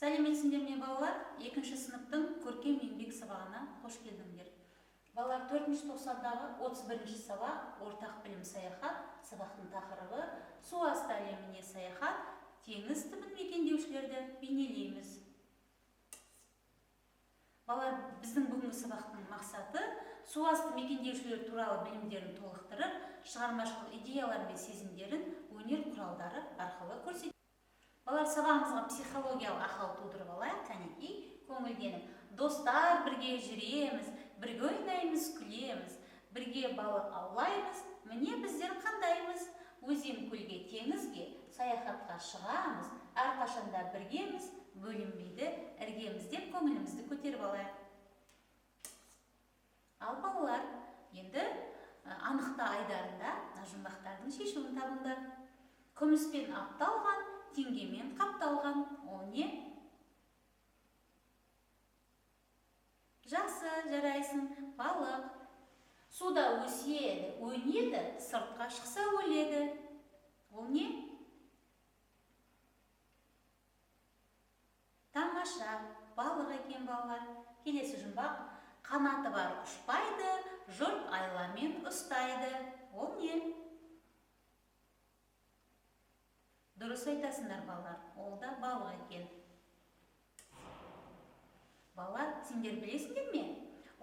Сәлеметсіңдер ме, балалар? Екінші сыныптың көркем еңбек сабағына қош келдіңдер. Балалар, төртінші тоқсандағы 31 сабақ ортақ білім саяхат. Сабақтың тақырыбы су асты әлеміне саяхат, теңіз түбін мекендеушілерді бейнелейміз. Балалар, біздің бүгінгі сабақтың мақсаты су асты мекендеушілер туралы білімдерін толықтырып, шығармашылық идеялар мен сезімдерін өнер құралдары арқылы көрсету. Балалар, сабағымызға психологиялық ахуал тудырып алайық, кәнекей, көңілденіп. Достар, бірге жүреміз, бірге ойнаймыз, күлеміз, бірге балық аулаймыз, міне біздер қандаймыз. Өзен, көлге, теңізге саяхатқа шығамыз, әрқашанда біргеміз, бөлінбейді іргеміз деп көңілімізді көтеріп алайық. Ал балалар, енді анықта айдарында мына жұмбақтардың шешуін табыңдар. Күміспен апталған, теңгемен қапталған, ол не? Жақсы, жарайсың, балық. Суда өседі, өнеді, сыртқа шықса өледі. Ол не? Тамаша, балық екен, балалар. Келесі жұмбақ. Қанаты бар ұшпайды, жұрт айламен ұстайды. Ол не? Дұрыс айтасыңдар, балалар. Ол да балық екен. Балалар, сендер білесіңдер ме?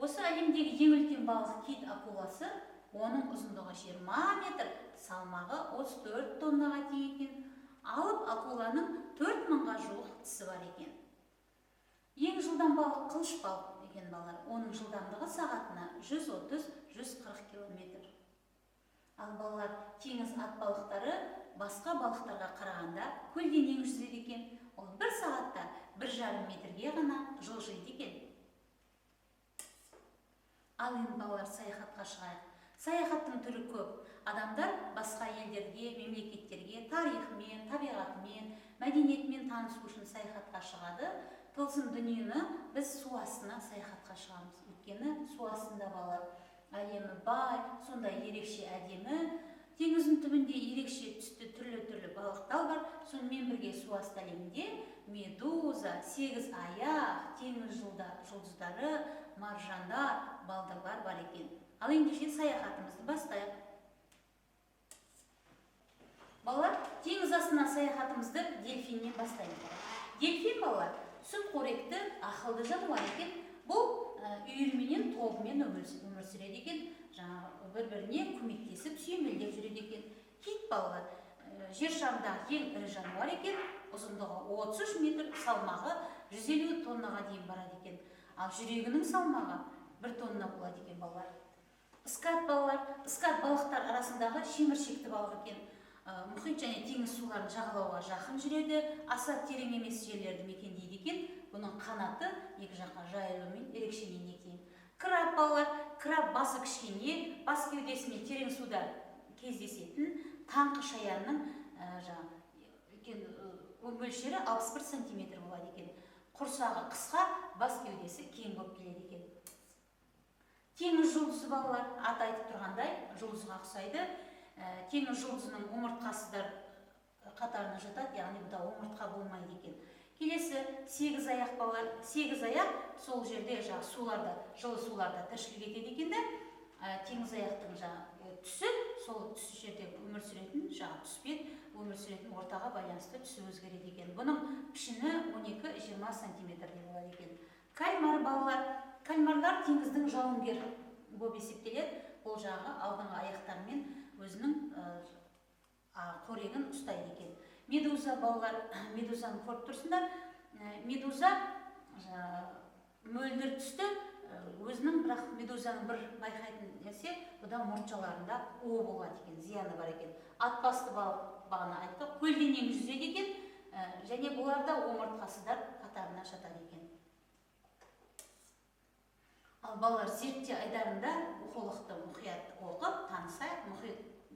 Осы әлемдегі ең үлкен балық кит акуласы, оның ұзындығы 20 метр, салмағы 34 тоннаға тең екен. Алып акуланың 4000-ға жуық тісі бар екен. Ең жылдам балық қылыш балық екен, балалар. Оның жылдамдығы сағатына 130-140 километр. Ал балалар, теңіз ат балықтары басқа балықтарға қарағанда көлденең жүзеді екен. Ол бір сағатта 1,5 метрге ғана жылжиды екен. Ал енді балалар, саяхатқа шығайық. Саяхаттың түрі көп. Адамдар басқа елдерге, мемлекеттерге тарихымен, табиғатымен, мәдениетімен танысу үшін саяхатқа шығады. Тылсым дүниені біз су астына саяхатқа шығамыз. Өйткені су астында балалар әлемі бай, сондай ерекше әдемі. Теңіздің түбінде ерекше түсті түрлі-түрлі балықтар бар. Сонымен бірге су асты әлемінде медуза, сегіз аяқ, теңіз жұлдыздары, маржандар, балдырлар бар екен. Ал ендеше саяхатымызды бастайық. Балалар, теңіз астына саяхатымызды дельфиннен бастаймыз. Дельфин, балалар, сүтқоректі ақылды жануар екен. Бұл үйірменен, тобымен өмір сүреді екен. Жаңағы бір-біріне көмектесіп, сүйемелдеп жүреді екен. Кит, балалар, жер шарындағы ең ірі жануар екен. Ұзындығы 33 метр, салмағы 150 тоннаға дейін барады екен. Ал жүрегінің салмағы 1 тонна болады екен, балалар. Скат, балалар, скат балықтар арасындағы шеміршекті балық екен. Мұхит және теңіз суларын жағалауға жақын жүреді, аса терең емес жерлерді мекендейді екен. Бұның қанаты екі жаққа жайылуымен ерекшеленеді екен. Краб, балалар, краб басы кішкене, бас кеудесіне терең суда кездесетін таңқы шаянның үлкен мөлшері 61 сантиметр болады екен. Құрсағы қысқа, бас кеудесі кең болып келеді екен. Теңіз жұлдызы, балалар, аты айтып тұрғандай, жұлдызға ұқсайды. Теңіз жұлдызының омыртқасыздар қатарына жатады, яғни бұнда омыртқа болмайды екен. Келесі сегіз аяқ, балалар, сегіз аяқ сол жерде жаңағы суларда, жылы суларда тіршілік етеді екен де. Теңіз аяқтың жаңағы түсі, сол түсі жерде өмір сүретін, жаңағы түспен өмір сүретін ортаға байланысты түсі өзгереді екен. Бұның пішіні 12-20 сантиметрдей болады екен. Кальмар, балалар, кальмарлар теңіздің жауынгері болып есептеледі. Ол жағы алдыңғы аяқтарымен өзінің қорегін ұстайды екен. Медуза, балалар, медузаны көріп тұрсыңдар. Медуза мөлдір түсті, өзінің, бірақ медузаның бір байқайтын нәрсе, бұда мұртшаларында уы болады екен, зияны бар екен. Атбасты балық бағана айттық, көлденең жүзеді екен, және бұлар да омыртқасыздар қатарына жатады екен. Ал балалар, зертте айдарында оқулықты мұқият оқып, танысайық,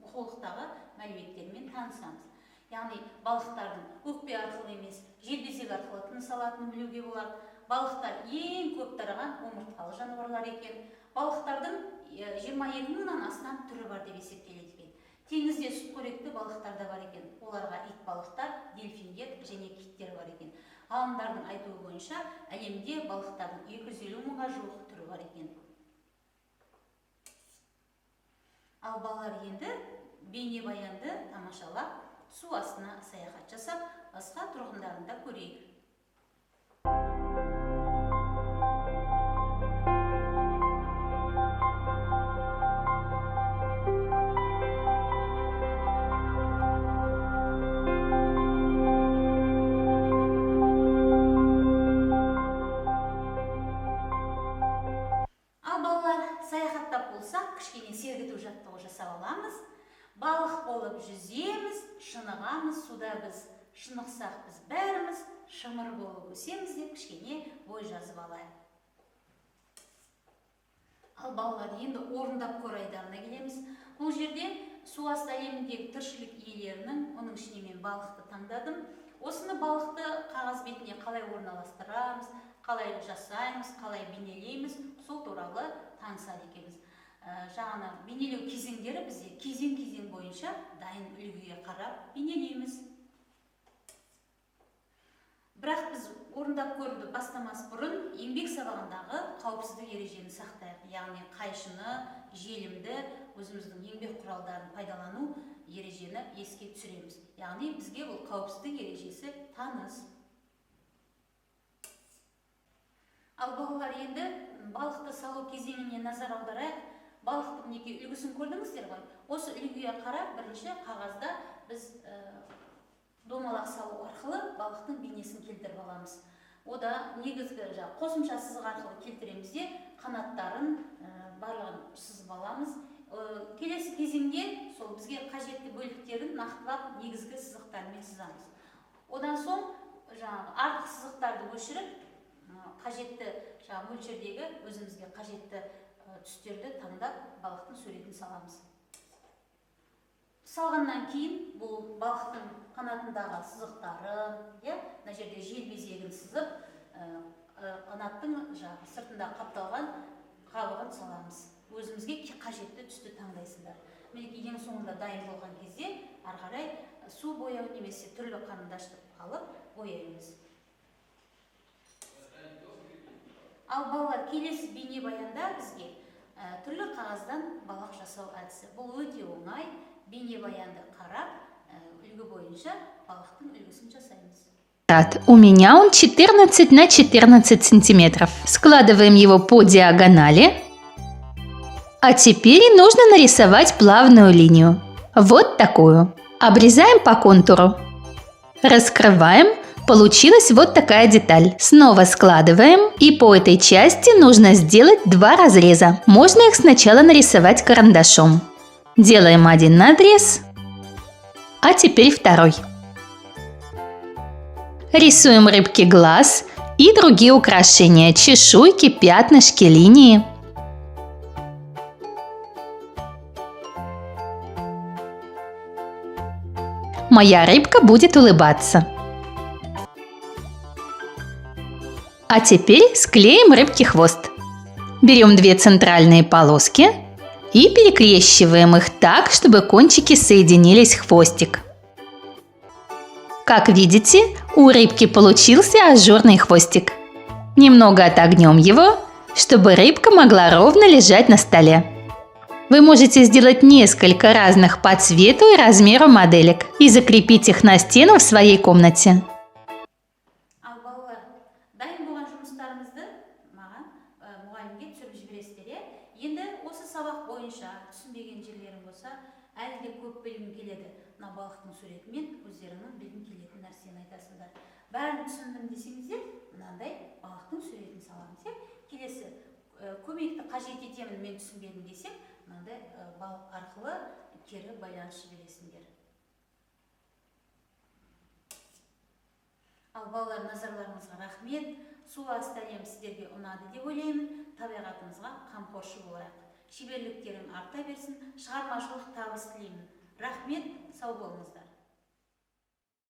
оқулықтағы мәліметтермен танысамыз. Яғни балықтардың өкпе арқылы емес, желбезек арқылы тыныс алатынын білуге болады. Балықтар ең көп тараған омыртқалы жануарлар екен. Балықтардың 22 мыңнан астам түрі бар деп есептеледі екен. Теңізде сүтқоректі балықтар да бар екен. Оларға ит балықтар, дельфиндер және киттер бар екен. Ғалымдардың айтуы бойынша әлемде балықтардың 250 мыңға жуық түрі бар екен. Ал балалар, енді бейнебаянды тамашалап, су астына саяхат жасап, басқа тұрғындарын да көрейік. Ал балалар, саяхаттап болсақ, кішкене сергіту жаттығу жасап аламыз. Балық болып жүземіз, шынығамыз суда біз. Шынықсақ біз бәріміз шымыр болып өсеміз деп кішкене бой жазып алайық. Ал балалар, енді орындап көр айдарына келеміз. Бұл жерде су асты әлеміндегі тіршілік иелерінің, оның ішіне мен балықты таңдадым. Осыны, балықты қағаз бетіне қалай орналастырамыз, қалай жасаймыз, қалай бейнелейміз, сол туралы танысады екенбіз. Жаңағы бейнелеу кезеңдері бізде кезең-кезең бойынша дайын үлгіге қарап бейнелейміз. Бірақ біз орындап көруді бастамас бұрын еңбек сабағындағы қауіпсіздік ережені сақтайық. Яғни қайшыны, желімді, өзіміздің еңбек құралдарын пайдалану ережені еске түсіреміз. Яғни бізге бұл қауіпсіздік ережесі таныс. Ал балалар, енді балықты салу кезеңіне назар аударайық. Балықтың, мінекей, үлгісін көрдіңіздер ғой. Осы үлгіге қарап бірінші қағазда біз домалақ салу арқылы балықтың бейнесін келтіріп аламыз. Ода негізгі жаңағы қосымша сызық арқылы келтіреміз де, қанаттарын барлығын сызып аламыз. Келесі кезеңде сол бізге қажетті бөліктерін нақтылап негізгі сызықтармен сызамыз. Одан соң жаңағы артық сызықтарды өшіріп, қажетті жаңағы мөлшердегі өзімізге қажетті түстерді таңдап, балықтың суретін саламыз. Салғаннан кейін бұл балықтың қанатындағы сызықтары, иә, мына жерде желбезегін сызып, қанаттың жаңағы сыртында қапталған қабығын саламыз. Өзімізге қажетті түсті таңдайсыңдар. Мінекей, ең соңында дайын болған кезде ары қарай су бояу немесе түрлі қарындашты алып бояймыз. Ал балалар, келесі бейнебаянда бізге түрлі қағаздан балақ жасау әдісі. Бұл өте оңай. Бейнебаянды қарап, үлгі бойынша балықтың үлгісін жасаймыз. У меня он 14 на 14 сантиметров. Складываем его по диагонали. А теперь нужно нарисовать плавную линию. Вот такую. Обрезаем по контуру. Раскрываем. Получилась вот такая деталь. Снова складываем. И по этой части нужно сделать два разреза. Можно их сначала нарисовать карандашом. Делаем один надрез, а теперь второй. Рисуем рыбке глаз и другие украшения: чешуйки, пятнышки, линии. Моя рыбка будет улыбаться. А теперь склеим рыбке хвост. Берем две центральные полоски и перекрещиваем их так, чтобы кончики соединились в хвостик. Как видите, у рыбки получился ажурный хвостик. Немного отогнем его, чтобы рыбка могла ровно лежать на столе. Вы можете сделать несколько разных по цвету и размеру моделек и закрепить их на стену в своей комнате. Ал балалар, дайын болған жұмыстарыңызды маған, мұғалімге түсіріп жібересіздер, иә. Енді осы сабақ бойынша түсінбеген жерлерің болса, әлі де көп білгім келеді, мына балықтың суретімен өздеріңнің білгің келетін нәрсені айтасыңдар. Бәрін түсіндім десеңіздер, мынандай балықтың суретін саламыз, иә. Келесі көмекті қажет етемін, мен түсінбедім десең, мынандай балық арқылы кері байланыс жібересіңдер. Ал балалар, назарларыңызға рахмет. Су асты әлемі сіздерге ұнады деп ойлаймын. Табиғатымызға қамқоршы болайық. Шеберліктерің арта берсін, шығармашылық табыс тілеймін. Рахмет, сау болыңыздар.